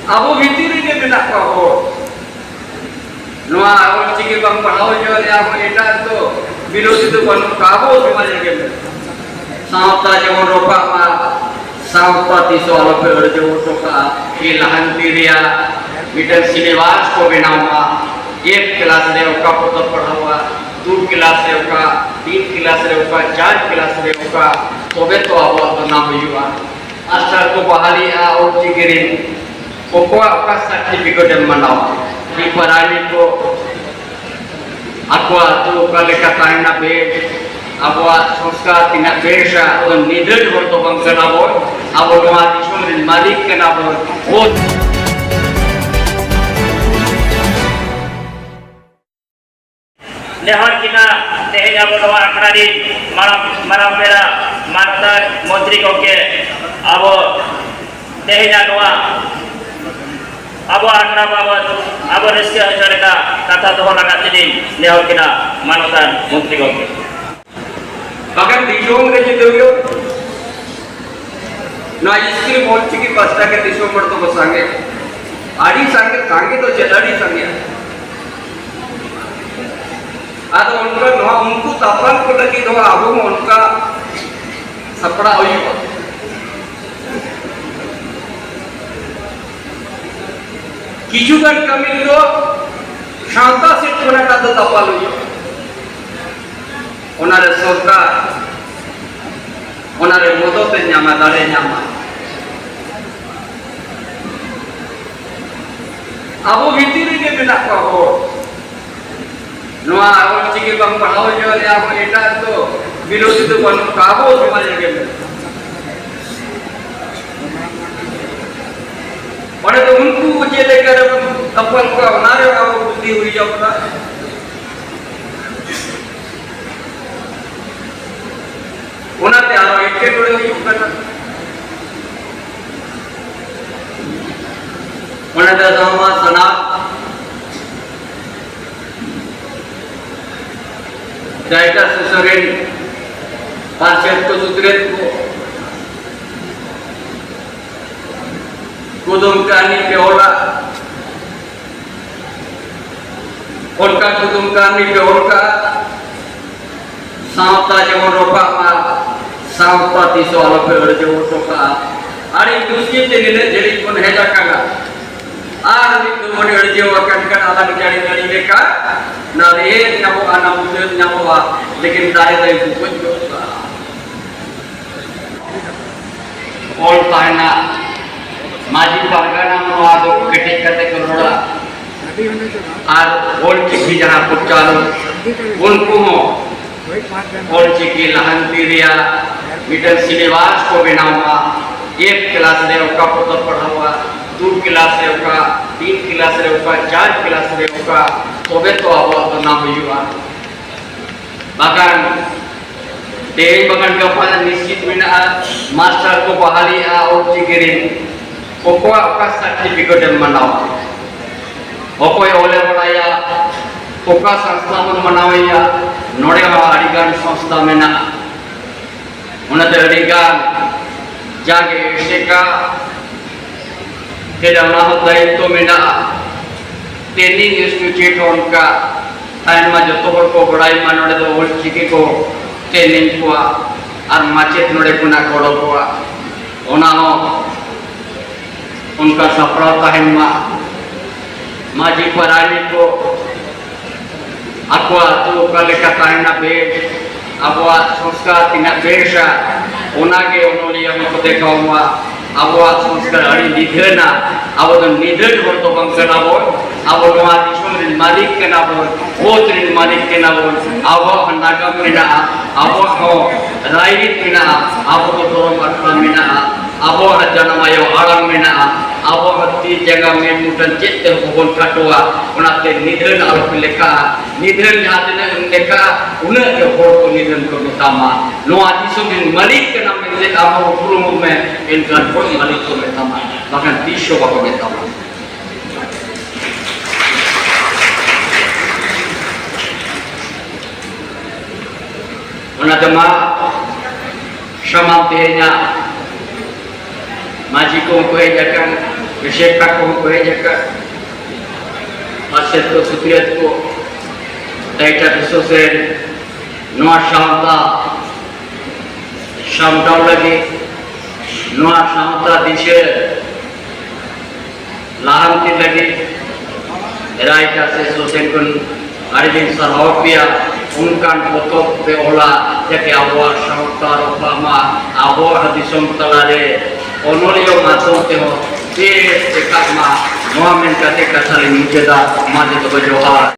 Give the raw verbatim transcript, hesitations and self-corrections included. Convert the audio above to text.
ᱟᱵᱚ ᱵᱷᱤᱛᱤᱨ ᱨᱮᱜᱮ ᱢᱮᱱᱟᱜ ᱠᱚᱣᱟ ᱦᱚᱲ᱾ ᱱᱚᱣᱟ ᱚᱞᱪᱤᱠᱤ ᱵᱟᱝ ᱯᱟᱲᱦᱟᱣ ᱦᱚᱪᱚ ᱨᱮᱭᱟᱜ ᱦᱚᱸ ᱮᱴᱟᱜ ᱫᱚ ᱵᱤᱨᱳᱫᱷᱤ ᱫᱚ ᱵᱟᱹᱱᱩᱜ ᱠᱚᱣᱟ, ᱟᱵᱚ ᱥᱚᱢᱟᱡᱽ ᱨᱮᱜᱮ ᱢᱮᱱᱟᱜ ᱠᱚᱣᱟ᱾ ᱥᱟᱶᱛᱟ ᱡᱮᱢᱚᱱ ᱨᱚᱯᱷᱟᱜ ᱢᱟ, ᱥᱟᱶᱛᱟ ᱛᱤᱥ ᱦᱚᱸ ᱟᱞᱚᱯᱮ ᱟᱹᱲᱡᱷᱟᱹᱣ ᱦᱚᱴᱚ ᱠᱟᱜᱼᱟ᱾ ᱮ ᱞᱟᱦᱟᱱᱛᱤ ᱨᱮᱭᱟᱜ ᱢᱤᱫᱴᱟᱝ ᱥᱤᱞᱮᱵᱟᱥ ᱠᱚ ᱵᱮᱱᱟᱣ ᱢᱟ᱾ ᱮᱠ ᱠᱞᱟᱥ ᱨᱮ ᱚᱠᱟ ᱯᱚᱛᱚᱵ ᱯᱟᱲᱦᱟᱣᱟ, ᱫᱩ ᱠᱞᱟᱥ ᱨᱮ ᱚᱠᱟ, ᱛᱤᱱ ᱠᱞᱟᱥ ᱨᱮ ᱚᱠᱟ, ᱪᱟᱨ ᱠᱞᱟᱥ ᱨᱮ ᱚᱠᱟ, ᱛᱚᱵᱮ ᱛᱚ ᱟᱵᱚᱣᱟᱜ ᱫᱚ ᱱᱟᱢ ᱦᱩᱭᱩᱜᱼᱟ᱾ ᱢᱟᱥᱴᱟᱨ ᱠᱚ ᱵᱟᱦᱟᱞᱤᱜᱼᱟ ᱚᱞᱪᱤᱠᱤ ᱨᱮᱱ᱾ ᱚᱠᱚᱭᱟᱜ ᱚᱠᱟ ᱥᱟᱨᱴᱤᱯᱷᱤᱠᱮᱴ ᱮᱢ ᱢᱟᱱᱟᱣᱟ? ᱩᱱᱤ ᱯᱟᱨᱟᱭᱱᱤᱠ ᱠᱚ ᱟᱠᱚᱣᱟᱜ ᱟᱹᱛᱩ ᱚᱠᱟ ᱞᱮᱠᱟ ᱛᱟᱦᱮᱱᱟ ᱵᱮᱥ, ᱟᱵᱚᱣᱟᱜ ᱥᱚᱝᱥᱠᱟᱨ ᱛᱤᱱᱟᱹᱜ ᱵᱮᱥᱟ, ᱟᱵᱚ ᱱᱤᱫᱷᱟᱹᱱ ᱦᱚᱲ ᱫᱚ ᱵᱟᱝ ᱠᱟᱱᱟ ᱵᱚᱱ, ᱟᱵᱚ ᱱᱚᱣᱟ ᱫᱤᱥᱚᱢ ᱨᱮᱱ ᱢᱟᱹᱞᱤᱠ ᱠᱟᱱᱟ ᱵᱚᱱ᱾ ᱵᱚᱱ ᱱᱮᱦᱚᱨ ᱠᱤᱱᱟ ᱛᱮᱦᱮᱧ ᱟᱵᱚ ᱱᱚᱣᱟ ᱟᱠᱷᱲᱟ ᱨᱤᱱ ᱢᱟᱨᱟᱝ, ᱢᱟᱨᱟᱝ ᱯᱮᱲᱟ ᱢᱟᱱᱚᱛᱟᱱ ᱢᱚᱱᱛᱨᱤ ᱜᱚᱢᱠᱮ, ᱟᱵᱚ ᱛᱮᱦᱮᱧᱟᱜ ᱱᱚᱣᱟ ᱟᱵᱚ ᱟᱠᱷᱲᱟ ᱵᱟᱵᱚᱛ ᱟᱵᱚ ᱨᱟᱹᱥᱠᱟᱹ ᱦᱚᱪᱚ ᱞᱮᱠᱟ ᱠᱟᱛᱷᱟ ᱫᱚᱦᱚ ᱞᱟᱹᱜᱤᱫ ᱛᱮᱞᱤᱧ ᱱᱮᱦᱚᱨ ᱠᱤᱱᱟ ᱢᱟᱱᱚᱛᱟᱱ ᱢᱚᱱᱛᱨᱤ ᱜᱚᱢᱠᱮ᱾ ᱵᱟᱠᱷᱟᱱ ᱫᱤᱥᱚᱢ ᱨᱮ ᱡᱩᱫᱤ ᱦᱩᱭᱩᱜ, ᱱᱚᱣᱟ ᱥᱠᱨᱤᱯᱴ ᱚᱞᱪᱤᱠᱤ ᱯᱟᱥᱴᱟ ᱜᱮ ᱫᱤᱥᱚᱢ ᱦᱚᱲ ᱫᱚᱠᱚ ᱥᱟᱸᱜᱮ, ᱟᱹᱰᱤ ᱥᱟᱸᱜᱮ, ᱥᱟᱸᱜᱮ ᱫᱚ ᱪᱮᱫ, ᱟᱹᱰᱤ ᱥᱟᱸᱜᱮ᱾ ᱟᱫᱚ ᱚᱱᱠᱟ ᱱᱚᱣᱟ ᱩᱱᱠᱩ ᱛᱟᱯᱟᱢ ᱠᱚ ᱞᱟᱹᱜᱤᱫ ᱫᱚ ᱟᱵᱚ ᱦᱚᱸ ᱚᱱᱠᱟ ᱥᱟᱯᱲᱟᱣ ᱦᱩᱭᱩᱜᱼᱟ᱾ ᱠᱤᱪᱷᱩ ᱜᱟᱱ ᱠᱟᱹᱢᱤ ᱫᱚ ᱥᱟᱶᱛᱟ ᱥᱮᱫ ᱠᱷᱚᱱᱟᱜ ᱫᱚ ᱛᱟᱯᱟᱢ ᱦᱩᱭᱩᱜᱼᱟ᱾ ᱚᱱᱟᱨᱮ ᱥᱚᱨᱠᱟᱨ, ᱚᱱᱟᱨᱮ ᱢᱚᱫᱚᱛ ᱮ ᱧᱟᱢᱟ, ᱫᱟᱲᱮ ᱧᱟᱢᱟ᱾ ᱟᱵᱚ ᱵᱷᱤᱛᱤᱨ ᱨᱮᱜᱮ ᱢᱮᱱᱟᱜ ᱠᱚᱣᱟ ᱦᱚᱲ᱾ ᱱᱚᱣᱟ ᱚᱞᱪᱤᱠᱤ ᱵᱟᱝ ᱯᱟᱲᱦᱟᱣ ᱦᱚᱪᱚ ᱨᱮᱭᱟᱜ ᱦᱚᱸ ᱮᱴᱟᱜ ᱫᱚ ᱵᱤᱨᱳᱫᱷᱤ ᱫᱚ ᱵᱟᱹᱱᱩᱜ ᱠᱚᱣᱟ, ᱟᱵᱚ ᱥᱚᱢᱟᱡᱽ ᱨᱮᱜᱮ ᱢᱮᱱᱟᱜ ᱠᱚᱣᱟ᱾ ᱚᱸᱰᱮ ᱫᱚ ᱩᱱᱠᱩ ᱪᱮᱫ ᱞᱮᱠᱟ ᱨᱮᱵᱚᱱ ᱛᱟᱯᱟᱢ ᱠᱚᱣᱟ, ᱚᱱᱟ ᱨᱮ ᱟᱵᱚ ᱵᱩᱫᱽᱫᱷᱤ ᱦᱩᱭ ᱟᱵᱚᱱᱟ᱾ ᱚᱱᱟᱛᱮ ᱟᱨᱚ ᱮᱴᱠᱮᱴᱚᱬᱮ ᱦᱩᱭᱩᱜ ᱠᱟᱱᱟ᱾ ᱚᱱᱟᱛᱮ ᱟᱫᱚ ᱱᱚᱣᱟ ᱥᱟᱱᱟᱢ ᱰᱟᱭᱨᱮᱠᱴᱚᱨ ᱥᱮᱥᱚᱱ ᱨᱮᱱ ᱯᱟᱨᱥᱮᱛ ᱠᱚ, ᱥᱩᱛᱨᱮᱛ ᱠᱚ, ᱠᱩᱫᱩᱢ ᱠᱟᱹᱦᱱᱤ ᱯᱮ ᱚᱞᱟ, ᱚᱱᱠᱟ ᱠᱩᱫᱩᱢ ᱠᱟᱹᱦᱱᱤ ᱯᱮ ᱚᱞ ᱠᱟᱜᱼᱟ, ᱥᱟᱶᱛᱟ ᱡᱮᱢᱚᱱ ᱨᱚᱯᱷᱟᱜ ᱢᱟ, ᱥᱟᱶᱛᱟ ᱛᱤᱥ ᱦᱚᱸ ᱟᱞᱚ ᱯᱮ ᱟᱹᱲᱡᱷᱟᱹᱣ ᱦᱚᱴᱚ ᱠᱟᱜᱼᱟ᱾ ᱟᱹᱰᱤ ᱢᱩᱥᱠᱤᱞ ᱛᱮ ᱱᱤᱱᱟᱹᱜ ᱡᱷᱟᱹᱞᱤᱡ ᱵᱚᱱ ᱦᱮᱡ ᱟᱠᱟᱱᱟ᱾ ᱟᱨ ᱢᱤᱫ ᱫᱚᱢ ᱵᱚᱱ ᱟᱹᱲᱡᱷᱟᱹᱣ ᱟᱠᱟᱱ ᱠᱷᱟᱱ ᱟᱞᱟᱝ ᱡᱟᱹᱲᱤ ᱱᱟᱹᱲᱤ ᱞᱮᱠᱟ ᱱᱟᱹᱲᱤ ᱧᱟᱢᱚᱜᱼᱟ, ᱱᱟ ᱢᱩᱫᱟᱹᱢ ᱧᱟᱢᱚᱜᱼᱟ, ᱞᱮᱠᱤᱱ ᱫᱟᱨᱮ ᱫᱚᱭ ᱵᱩᱠᱩᱡ ᱜᱚᱫ ᱠᱟᱜᱼᱟ᱾ ᱚᱞ ᱛᱟᱦᱮᱱᱟ, ᱢᱟᱹᱡᱷᱤ ᱯᱟᱨᱜᱟᱱᱟ ᱱᱚᱣᱟ ᱫᱚ ᱠᱮᱴᱮᱡ ᱠᱟᱛᱮ ᱠᱚ ᱨᱚᱲᱟ᱾ ᱟᱨ ᱚᱞ ᱪᱤᱠᱤ ᱡᱟᱦᱟᱸ ᱯᱨᱚᱪᱟᱨ, ᱩᱱᱠᱩ ᱦᱚᱸ ᱚᱞ ᱪᱤᱠᱤ ᱞᱟᱦᱟᱱᱛᱤ ᱨᱮᱭᱟᱜ ᱢᱤᱫᱴᱟᱝ syllabus ᱠᱚ ᱵᱮᱱᱟᱣ ᱢᱟ᱾ ᱮᱠ ᱠᱞᱟᱥ ᱨᱮ ᱚᱠᱟ ᱯᱚᱛᱚᱵ ᱯᱟᱲᱦᱟᱣᱟ, ᱫᱩ ᱠᱞᱟᱥ ᱨᱮ ᱚᱠᱟ, ᱛᱤᱱ ᱠᱞᱟᱥ ᱨᱮ ᱚᱠᱟ, ᱪᱟᱨ ᱠᱞᱟᱥ ᱨᱮ ᱚᱠᱟ, ᱛᱚᱵᱮ ᱛᱚ ᱟᱵᱚᱣᱟᱜ ᱫᱚ ᱱᱟᱢ ᱦᱩᱭᱩᱜᱼᱟ᱾ ᱵᱟᱠᱷᱟᱱ ᱛᱮᱦᱮᱧ ᱵᱟᱠᱷᱟᱱ ᱜᱟᱯᱟ ᱱᱤᱥᱪᱤᱛ ᱢᱮᱱᱟᱜᱼᱟ, ᱢᱟᱥᱴᱟᱨ ᱠᱚ ᱵᱟᱦᱟᱞᱤᱜᱼᱟ ᱚᱞ ᱪᱤᱠᱤ ᱨᱮᱱ᱾ ᱚᱠᱚᱭᱟᱜ ᱚᱠᱟ certificate ᱮᱢ ᱢᱟᱱᱟᱣᱟ, ᱚᱠᱚᱭ ᱚᱞᱮ ᱵᱟᱲᱟᱭᱟ, ᱚᱠᱟ ᱥᱚᱝᱥᱛᱷᱟ ᱵᱚᱱ ᱢᱟᱱᱟᱣᱮᱭᱟ, ᱱᱚᱰᱮ ᱦᱚᱸ ᱟᱹᱰᱤᱜᱟᱱ ᱥᱚᱝᱥᱛᱷᱟ ᱢᱮᱱᱟᱜᱼᱟ᱾ ᱚᱱᱟᱛᱮ ᱟᱹᱰᱤᱜᱟᱱ ᱡᱟᱜᱮ ᱮᱥᱮᱠᱟ ᱛᱮ ᱚᱱᱟ ᱦᱚᱸ ᱫᱟᱭᱤᱛᱛᱚ ᱢᱮᱱᱟᱜᱼᱟ᱾ ᱴᱨᱮᱱᱤᱝ ᱤᱱᱥᱴᱤᱴᱭᱩᱴ ᱦᱚᱸ ᱚᱱᱠᱟ ᱛᱟᱦᱮᱱ ᱢᱟ, ᱡᱚᱛᱚ ᱦᱚᱲ ᱠᱚ ᱵᱟᱲᱟᱭ ᱢᱟ ᱱᱚᱰᱮ ᱫᱚ ᱚᱞ ᱪᱤᱠᱤ ᱠᱚ ᱴᱨᱮᱱᱤᱝ ᱠᱚᱣᱟ ᱟᱨ ᱢᱟᱪᱮᱫ ᱱᱚᱰᱮ ᱠᱷᱚᱱᱟᱜ ᱠᱚ ᱚᱰᱚᱠᱚᱜᱼᱟ᱾ ᱚᱱᱟ ᱦᱚᱸ ᱚᱱᱠᱟ ᱥᱟᱯᱲᱟᱣ ᱛᱟᱦᱮᱱ ᱢᱟ᱾ ᱢᱟᱹᱡᱷᱤ ᱯᱟᱨᱟᱱᱤᱠ ᱠᱚ ᱟᱠᱚᱣᱟᱜ ᱟᱹᱛᱩ ᱚᱠᱟ ᱞᱮᱠᱟ ᱛᱟᱦᱮᱱᱟ ᱵᱮᱥ, ᱟᱵᱚᱣᱟᱜ ᱥᱚᱝᱥᱠᱟᱨ ᱛᱤᱱᱟᱹᱜ ᱵᱮᱥᱟ, ᱚᱱᱟᱜᱮ ᱚᱱᱚᱞᱤᱭᱟᱹ ᱦᱚᱸᱠᱚ ᱫᱮᱠᱷᱟᱣ ᱢᱟ᱾ ᱟᱵᱚᱣᱟᱜ ᱥᱚᱝᱥᱠᱟᱨ ᱟᱹᱰᱤ ᱱᱤᱫᱷᱟᱹᱱᱟ᱾ ᱟᱵᱚ ᱫᱚ ᱱᱤᱫᱷᱟᱹᱱ ᱦᱚᱲ ᱫᱚ ᱵᱟᱝ ᱠᱟᱱᱟ ᱵᱚᱱ᱾ ᱟᱵᱚ ᱱᱚᱣᱟ ᱫᱤᱥᱚᱢ ᱨᱮᱱ ᱢᱟᱹᱞᱤᱠ ᱠᱟᱱᱟ ᱵᱚᱱ, ᱚᱛ ᱨᱮᱱ ᱢᱟᱹᱞᱤᱠ ᱠᱟᱱᱟ ᱵᱚᱱ᱾ ᱟᱵᱚᱣᱟᱜ ᱦᱚᱸ ᱱᱟᱜᱟᱢ ᱢᱮᱱᱟᱜᱼᱟ, ᱟᱵᱚᱣᱟᱜ ᱦᱚᱸ ᱨᱟᱭᱨᱤᱛ ᱢᱮᱱᱟᱜᱼᱟ, ᱟᱵᱚ ᱫᱚ ᱫᱷᱚᱨᱚᱢ ᱟᱠᱷᱲᱟ ᱢᱮᱱᱟᱜᱼᱟ, ᱟᱵᱚᱣᱟᱜ ᱦᱚᱸ ᱡᱟᱱᱟᱢ ᱟᱭᱳ ᱟᱲᱟᱝ ᱢᱮᱱᱟᱜᱼᱟ, ᱟᱵᱚᱣᱟᱜ ᱦᱚᱸ ᱛᱤ ᱡᱟᱸᱜᱟ ᱢᱮᱫ ᱢᱩᱴᱷᱟᱹᱱ ᱪᱮᱫ ᱛᱮᱦᱚᱸ ᱵᱟᱵᱚᱱ ᱠᱷᱟᱴᱚᱜᱼᱟ᱾ ᱚᱱᱟᱛᱮ ᱱᱤᱫᱷᱟᱹᱱ ᱟᱞᱚᱯᱮ ᱞᱮᱠᱷᱟᱜᱼᱟ᱾ ᱱᱤᱫᱷᱟᱹᱱ ᱡᱟᱦᱟᱸ ᱛᱤᱱᱟᱹᱜ ᱮᱢ ᱞᱮᱠᱷᱟᱜᱼᱟ, ᱩᱱᱟᱹᱜ ᱜᱮ ᱦᱚᱲ ᱠᱚ ᱱᱤᱫᱷᱟᱹᱱ ᱠᱚ ᱢᱮᱛᱟᱢᱟ᱾ ᱱᱚᱣᱟ ᱫᱤᱥᱚᱢ ᱨᱮᱱ ᱢᱟᱹᱞᱤᱠ ᱠᱟᱱᱟᱢ ᱢᱮᱱᱛᱮ ᱟᱢ ᱦᱚᱸ ᱩᱯᱨᱩᱢᱚᱜ ᱢᱮ, ᱮᱱᱠᱷᱟᱱ ᱦᱚᱲ ᱢᱟᱹᱞᱤᱠ ᱠᱚ ᱢᱮᱛᱟᱢᱟ, ᱵᱟᱠᱷᱟᱱ ᱛᱤᱥ ᱦᱚᱸ ᱵᱟᱠᱚ ᱢᱮᱛᱟᱢᱟ᱾ ᱚᱱᱟᱛᱮ ᱢᱟ ᱥᱟᱢᱟᱝ ᱛᱮᱦᱮᱧᱟᱜ ᱢᱟᱹᱡᱷᱤ ᱠᱚ ᱦᱚᱸᱠᱚ ᱦᱮᱡ ᱟᱠᱟᱱ, ᱵᱤᱥᱮᱥ ᱠᱟᱨ ᱠᱚᱦᱚᱸ ᱠᱚ ᱦᱮᱡ ᱟᱠᱟᱫ, ᱢᱟᱪᱮᱫ ᱠᱚ, ᱥᱩᱛᱨᱮᱛ ᱠᱚ, ᱮᱴᱟᱜ ᱫᱤᱥᱚᱢ ᱥᱮᱱ ᱱᱚᱣᱟ ᱥᱟᱶᱛᱟ ᱥᱟᱢᱴᱟᱣ ᱞᱟᱹᱜᱤᱫ, ᱱᱚᱣᱟ ᱥᱟᱶᱛᱟ ᱫᱤᱥᱟᱹ ᱞᱟᱦᱟᱱᱛᱤ ᱞᱟᱹᱜᱤᱫ ᱨᱟᱭ ᱪᱟᱥᱮ ᱥᱳᱥᱮᱱ ᱠᱷᱚᱱ ᱟᱹᱰᱤ ᱫᱤᱱ ᱥᱟᱨᱦᱟᱣ ᱯᱮᱭᱟ᱾ ᱚᱱᱠᱟᱱ ᱯᱚᱛᱚᱵ ᱯᱮ ᱚᱞᱟ, ᱡᱟᱛᱮ ᱟᱵᱚᱣᱟᱜ ᱥᱟᱶᱛᱟ ᱨᱚᱯᱷᱟ ᱢᱟ, ᱟᱵᱚᱣᱟᱜ ᱫᱤᱥᱚᱢ ᱛᱟᱞᱟᱨᱮ ᱚᱱᱚᱞᱤᱭᱟᱹ ᱢᱟᱫᱽᱫᱷᱚᱢ ᱛᱮᱦᱚᱸ ᱵᱮᱥ ᱪᱮᱠᱟᱜ ᱢᱟ᱾ ᱱᱚᱣᱟ ᱢᱮᱱ ᱠᱟᱛᱮ ᱠᱟᱛᱷᱟ ᱞᱤᱧ ᱢᱩᱪᱟᱹᱫᱟ᱾ ᱢᱟ ᱡᱚᱛᱚ ᱠᱚ ᱡᱚᱦᱟᱨ᱾